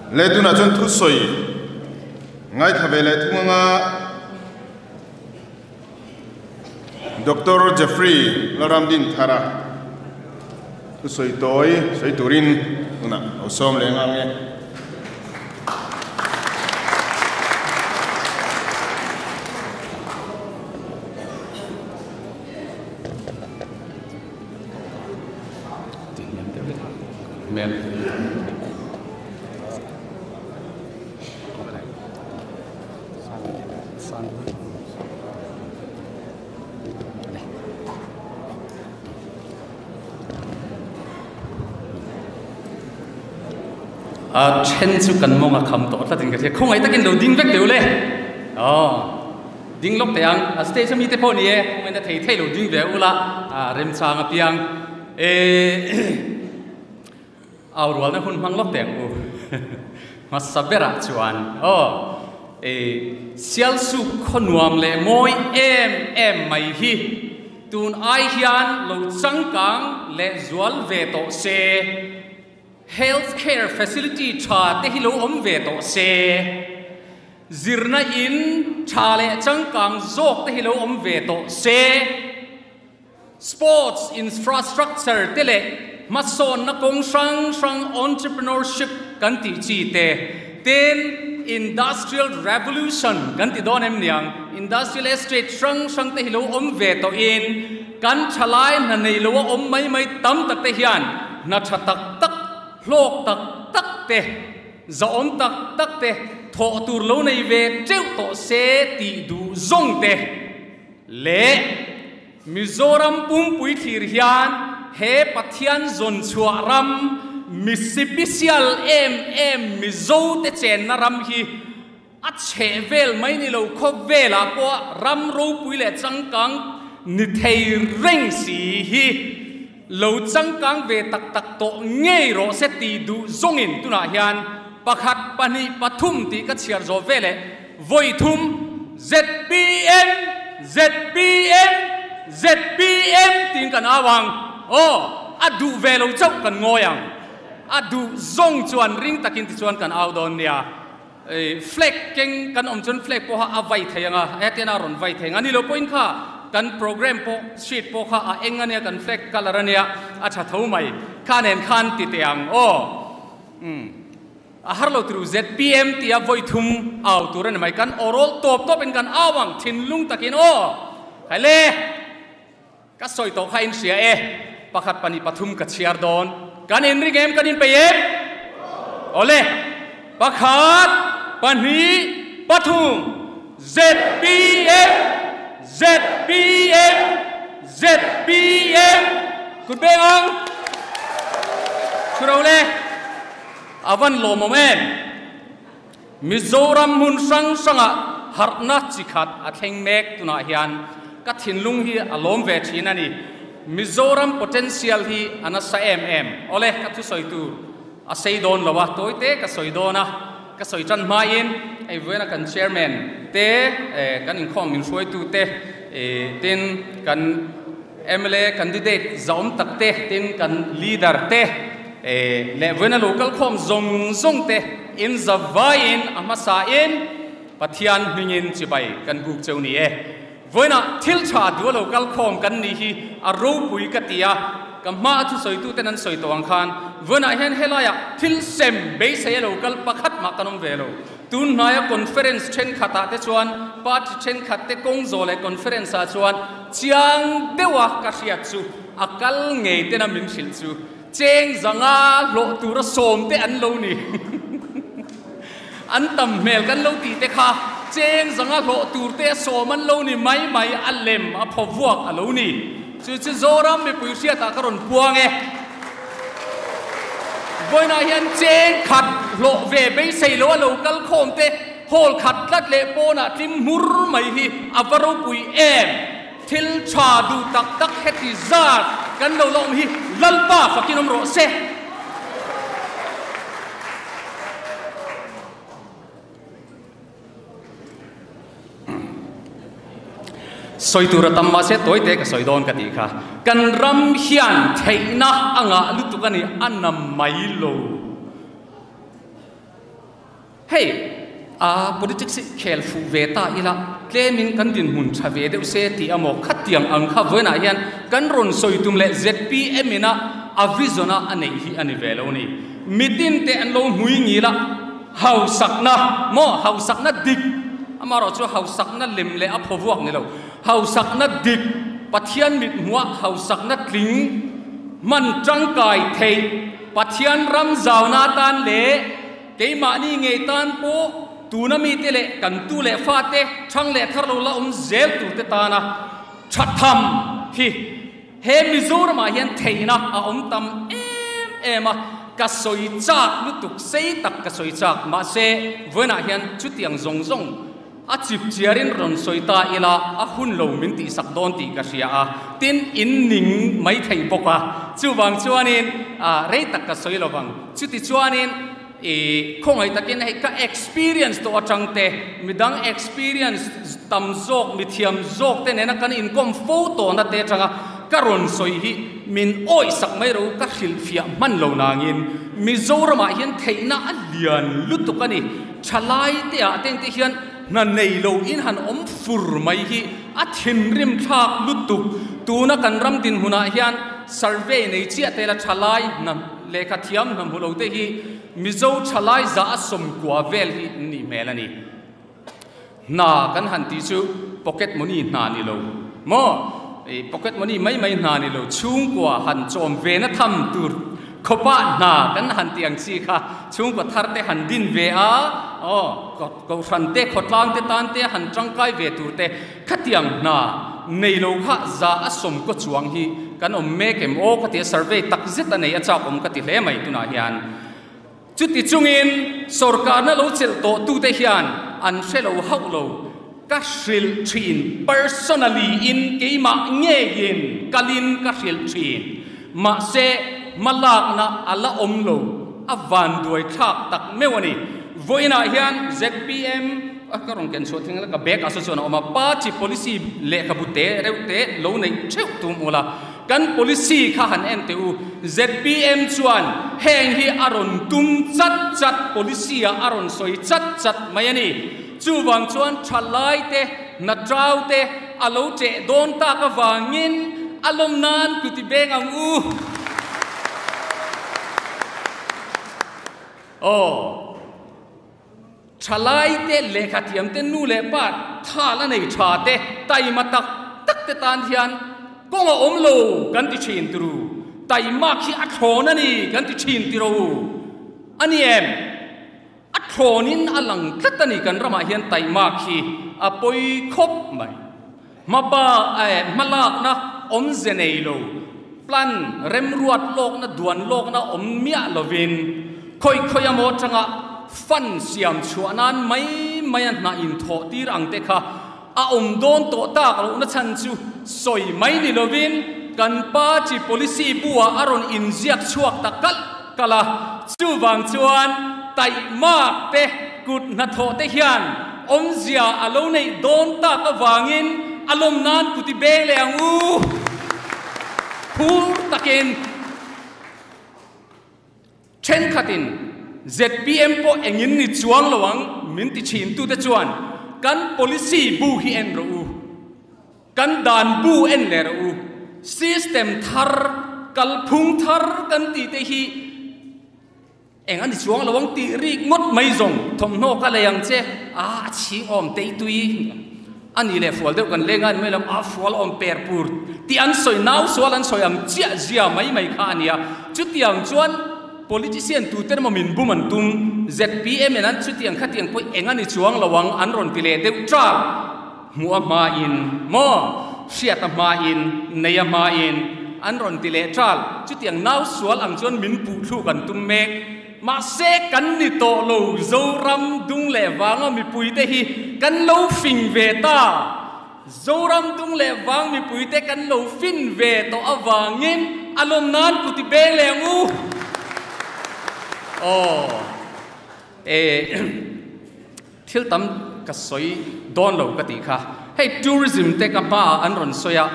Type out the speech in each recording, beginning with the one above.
Le tunah chuan thusawi ngaithla ve leh thung anga Doctor Jeffrey Lalramdinthara thusawi tawi sawi turin tunah lo sawm leh ngang e. A then chu kan mawng a kham tawh tlatin ka hria khawngaih takin lo ding vek teh u le aw ding lawk teh ang a stage ami te pawh ni e khawngaih na thei thei lo ding ve ula a remchang apiang e Au rualna hun hmang lawk teh ang u. Hmasa berah chuan aw e Sialsuk khaw nuam leh mawi em em mai hi tun ai hian lo changkang leh zual ve tawh se, health care facility tha te hi lo awm ve tawh se, zirna in tha leh changkang zawk te hi lo awm ve tawh se, Sports infrastructure te leh hmasawnna kawng hrang hrang entrepreneurship kan tih chi te, tin industrial revolution kan ti dawn em niang, industrial estate hrang hrang te hi lo awm ve tawhin kan thalai hna nei lo a awm mai mai tam tak te hian hna tha tak tak, hlawk tak tak te, zahawm tak tak te thawh tur lo nei ve teuh tawh se tih duh zawng te. Leh Mizoram pumpui thlir hian he Pathian zawn chhuah ram mi sipisial em em Mizo te chenna ram hi a chheh vel mai ni lo khawvelah pawh ram ropui leh changkang ni thei reng si hi lo changkang ve tak tak tawh ngei rawh se tih duh zawngin tunah hian pakhat pahnih pathum tih ka chhiar zawh veleh Vawi thum zpm zpm zpm tiin kan au ang. Aw, a duh ve lo chauh kan ngawi ang. A duh zawng chuan ring takin tichuan kan au dawn nia. Flag keng kan awm chuan flag pawh kha a vai thei ang a, hetian a rawn vai thei ang a. Ni lo pawhin kha kan program pawh sheet pawh kha a eng a nia, kan flag colour a nia, a tha tho mai. Kha nen khan ti teh ang aw. Umm. A har lo turu zpm tia vawi thum au tur a ni mai. Kan awrawl tawp tawp in kan au ang thinlung takin aw. Khai le! Ka sawi tawh kha in hria e. Pakhat pahnih pathum ka chhiar dawn. Kan in ring em? Kan in peih em? Awle! Pakhat, pahnih, pathum! Zpm! Zpm! Zpm! Kut beng ang! Thu ro le! A van lawmawm em? Mizoram hmun hrang hrangah harhna chi khat a thleng mek tunah hian ka thinlung hi a lawm ve thin a ni. Mizoram potential hi a nasa em em. Awle, ka thusawi tur a sei dawn lo a, tawite ka sawi dawn a, ka sawi tan hmain hei vawiina kan chairman te, kan inkhawm min hruaitu te, tin kan Mla candidate zahawm tak te, tin kan leader te leh vawiina lo kal khawm zawng zawng te in zavaiin a hmasa in Pathian hmingin chibai kan buk cheu ni e. Vawiina thil tha duh a lo kal khawm kan nih hi a ropui ka ti a, ka hma a thusawitu ten an sawi tawh ang khan vawiinah hian helaiah thil sem beisei a lo kal pakhat mah kan awm ve lo. Tun hnaia conference thenkhatah te chuan party thenkhat te kawng zawh leh conference ah chuan chiang deuha ka hriat chu a kal ngei tena min hrilh chu cheng zanga hlawh tura sawm te an lo ni. An tam hmel kan lo tih te kha cheng zanga hlawh tur te sawm an lo ni mai mai a lem a phaw vuak a lo ni. Chu chu Zoram mipui hriatah ka rawn puang e. Vawiinah hian cheng khat hlawh ve beisei lo a lo kal khawm te hall khat tlat leh pawnah tlim hmur mai hi a va ropui em? Thil tha duh tak tak heti zat kan lo la awm hi Lalpa fakin awm rawh se. Sawi tur a tam mahse tawi te ka sawi dawn ka tih kha. Kan ram hian theihna a ngah lutuk a ni, a na mai lo. Hei a politics hi khel fuh ve ta ila, tlemin kan dinhmun tha ve deuh se tih amaw khatiang ang kha vawiinah hian kan rawn sawi tum leh zpm ina a vision a a neih hi a ni ve lo ni. Mitin te an lo hmui ngil a, hausakna maw hausakna dik amaherawh chu hausakna lem leh a phawvuak ni lo, hausakna dik Pathian mithmuah hausakna tling hman tangkai theih Pathian ram zauna atan leh Keimahni ngei tan pawh tuna mite leh kan tu leh fate thang leh thar lo la awm zel turte tana tha tham hi he Mizoramah hian theihna a awm tam em em a, ka sawi chak lutuk sei tak ka sawi chak mahse vawiinah hian chutiang zawng zawng A chip chiarin rawn sawi ta ila a hun lo min tihsak dawn tih ka hria a, tin in ning mai thei bawk a, chuvang chuanin rei tak ka sawi lo vang. Chuti chuanin i khawngaih takin hei ka experience tawh atang te, midang experience tam zawk, mithiam zawk te nena kan inkawm fo tawhna te atanga ka rawn sawi hi min awihsak mai ro ka hrilhfiah hman lo nangin Mizoramah hian theihna a lian lutuk a ni. Thalai te ah teng te hian hna nei lo in han awm fur mai hi a thinrim thlak lutuk. Tuna kan ram dinhmun ah hian survey nei chiah te la thalai hna lehkha thiam hna hmu lo te hi Mizo thalai za a sawmkua vel hi an nih hmel a ni. Hna kan han tih chu pocket money hna ni lo maw? Pocket money mai mai hna ni lo, chhungkua han chawm ve na tham tur khawpah hna kan han tih ang chi kha chhungkua thar te han din ve a, aw kohhran te khawtlang te tan te han tangkai ve tur te khatiang hna nei lo kha za a sawm kaw chuang hi kan awm mek em aw ka ti a, survey tak zet a nei a chak awm ka ti hle mai tunah hian. Chuti chungin sorkarna lo chelh tawh tute hian an hre lo hauh lo. Ka hrilh thin, personally in keimah ngeiin kalin ka hrilh thin. Mahse, hmalakna a la awm lo, a vanduai thlak tak meuh a ni. Vawiinah hian zpm a ka rawn ken chhuah thing la, ka bag ah saw chuan a awm a, party policy lehkhabu te reuh te lo neih theuh tum ula. Kan policy kha han en teh u, zpm chuan heng hi a rawn tum chat chat, policy ah a rawn sawi chat chat mai a ni. Chuvang chuan thalai te, hna tau te a lo cheh dawn tak avangin a lawm nan kuti beng ang u. Aw. Thalai te, lehkha thiam te, nu leh pa thal a nei tha te, taima tak tak te tan hian kawng a awm lo kan ti thin turu. Taimak hi a thlawn a ni kan ti thin tiro a ni em? A thlawnin a lang tlat a ni kan ramah hian taimak hi a pawi khawp mai. Hmaba eh hmalakna awmze nei lo, plan remruat lawkna duan lawkna awm miah lovin khawi khawi amaw atanga fund siam chhuah nan mai mai a hnah inthawh tir ang te kha a awm dawn tawh tak lohna chhan chu sawi mai ni lovin kan party policy bu ah a rawn inziak chhuak ta kalh kalh a, chuvang chuan taihmak te kut hnathawh te hian awmzia a lo neih dawn tak avangin a lawm nan kuti beng leh ang u. Phur takin thenkhatin zpm pawh engin ni chuang lo ang min ti chhintute chuan kan policy bu hi en rawh u. Kan dan bu en leh rawh u. System thar, kalphung thar kan tih te hi eng a ni chuang lo ang tih rik ngawt mai zawng thawmhnaw ka lei ang che. A, a chhing awm tei tui a nih leh fual deuh kan leng a ni mai lo, a fual awm per pur tih an sawi, nau sual an sawi ang chiah zia mai mai kha a nia. Chutiang chuan politician tute emaw min bum an tum, zpm in an chutiang khatiang pawh eng a ni chuang lo ang an rawn ti leh deuh ṭal. Hmuh a hmain maw, hriat a hmain, nei a hmain an rawn ti leh ṭal. Chutiang nau sual ang chuan min puh thluk an tum mek. Mahse, kan ni tawh lo, Zoram dung leh vanga mipuite hi kan lo fing ve ta. Zoram dung leh vang mipuite kan lo fin ve tawh avangin a lawm nan kuti beng leh ang u. Aw, e. Thil tam ka sawi dawn lo ka tih kha. Hei tourism te ka hmaah an rawn sawi a,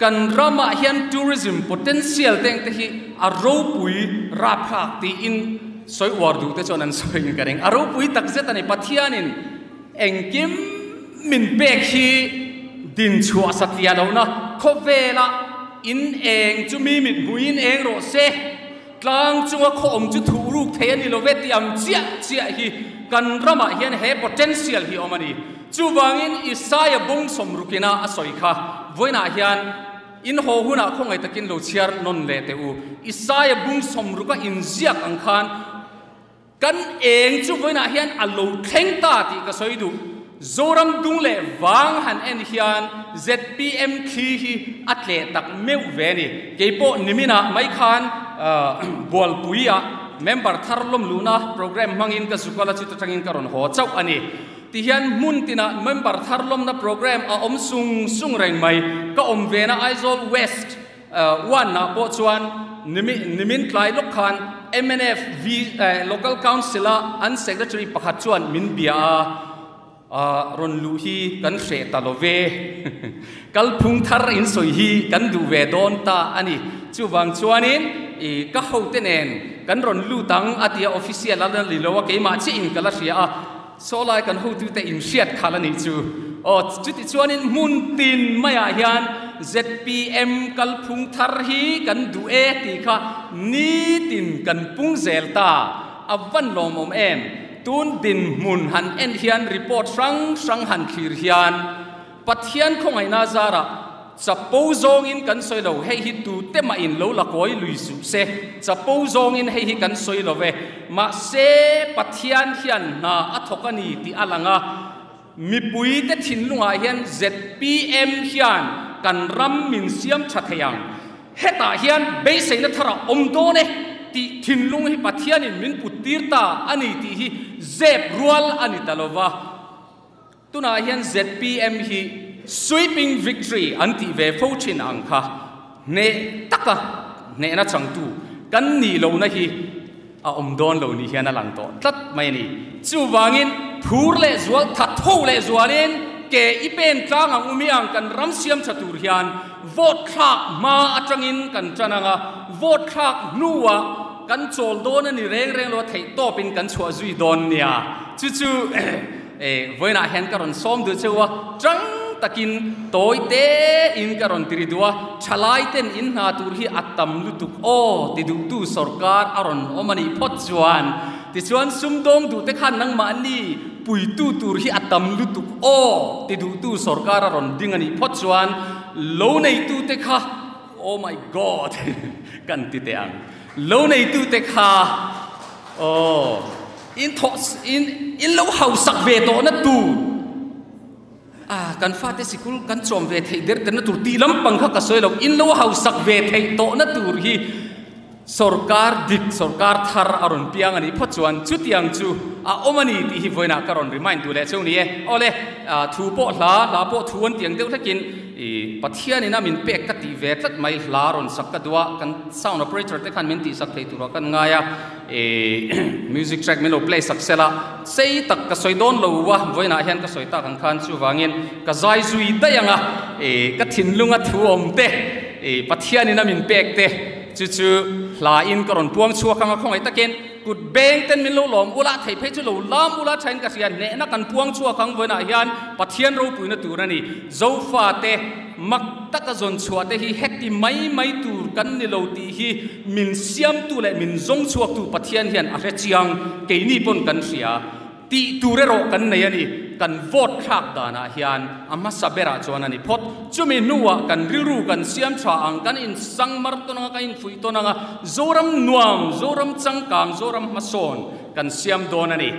kan ramah hian tourism potential te engte hi a ropui rapthlak tiin Sawi uar duh te chuan an sawi in ka ring. A ropui tak zet a ni. Pathianin engkim min pek hi din chhuah satliah lohna khawvela in eng chu mi mit hmuin eng rawh se, tlang chunga khaw awm chu thuh ruk thei a ni lo ve tih ang chiah chiah hi kan ramah hian he potential hi awm a ni. Chuvangin Isaia bung sawmrukina a sawi kha vawiinah hian In haw hunah khawngaih takin lo chhiar nawn leh teh u. Isaia bung sawmruka inziak ang khan kan eng chu vawiinah hian a lo thleng ta tih ka sawi duh. Zoram dung leh vang han en hian zpm thli hi a tleh tak meuh ve a ni. Keipawh niminah mai khan Bualpuiah member thar lawm luhna programme hmangin ka zukal a, chuta tangin ka rawn haw chauh a ni. Tihian hmun tinah member thar lawmna programme a awm sung sung reng mai. Ka awm vena Aizawl West one-ah pawh chuan nimin tlai lawk khan mnf Local Council-a an Secretary pakhat chuan min bia a, rawn luh hi kan hreh ta lo ve. Kalphung thar in sawi hi kan duh ve dawn ta a ni. Chuvang chuanin ka hote nen kan rawn lut ang a tia official a la ni lo a, keimah chiah in ka la hria a. Saw lai kan hotute in hriat khalh a nih chu. Aw, chuti chuanin hmun tin maiah hian zpm kalphung thar hi kan duh e tih kha nitin kan pung zel ta. A van lawmawm em? Tun dinhmun han en hian report hrang hrang han thlir hian Pathian khawngaihna zarah Chapo zawngin kan sawi lo, hei hi tute mah in lo la kawi lui suh se, chapo zawngin hei hi kan sawi lo ve. Mahse, Pathian hian hna a thawk a ni tih a lang a, mipuite thinlungah hian zpm hian kan ram min siam tha thei ang, hetah hian beiseina thar a awm dawn e tih thinlung hi Pathianin min put tir ta a ni tih hi zep rual a ni ta lo va. Tunah hian zpm hi sweeping victory an tih ve fo thin ang kha hneh taka hnehna changtu kan nih lohna hi a awm dawn lo ni hian a lang tawh tlat mai a ni. Chuvangin phur leh zual that tho leh zualin ke i pen tlang ang umi ang kan ram siam tha tur hian vote thlak hma atangin kan tan ang a, vote thlak hnuah kan chawl dawn a ni reng reng lo a theih tawpin kan chhuah zui dawn nia. Chu chu. E, vawiinah hian ka rawn sawm duh cheu a, tang takin tawi tein ka rawn tiri duh a, thalai ten in hna tur hi a tam lutuk aw ti duhtu sorkar a rawn awm a nih phawt chuan, tichuan sumdawng duh te khan nangmahni puitu tur hi a tam lutuk aw ti duhtu sorkar a rawn ding a nih phawt chuan, lo neitu te kha oh my God kan ti teh ang, lo neitu te kha aw. In thawh in in lo hausak ve tawhna tur ah kan fate sikul kan chawm ve theih der derna tur tih lampang kha ka sawi lo in lo hausak ve theih tawhna tur hi sorkar dik sorkar thar a rawn piang a nih phawt chuan chutiang chu a awm a ni tih hi vawiinah ka rawn remind duh leh cheu ni e awle thu pawh hla hla pawh thu an tiang deuh hlekin I Pathianin a min pek ka tih ve tlat mai hla rawn sak ka duh a, kan sound operator te khan min tihsak thei turah kan ngai a, i music track min lo play sak sel a, sei tak ka sawi dawn lo a, vawiinah hian ka sawi tak ang khan chuvangin ka zai zui daih ang a, i ka thinlunga thu awm te, i Pathianin a min pek te chu chu hla in ka rawn puang chhuak ang a khawngaih takin Kut beng ten min lo lawm ula, thei phei chu lo lam ula thain ka hria, hnehna kan puang chhuak ang vawiinah hian Pathian ropuina tur a ni. Zofate mak taka zawn chhuah te hi heti mai mai tur kan ni lo tih hi min siamtu leh min zawng chhuaktu Pathian hian a hre chiang, keini pawn kan hria. Tih tur erawh kan nei a ni. Kan vote thlak danah hian a hmasa berah chuan a ni phawt. Chumi hnuah kan rilru kan siam tha ang, kan insangmar tawn ang a, kan infuih tawn ang a, Zoram nuam, Zoram changkang, Zoram hmasawn kan siam dawn a ni.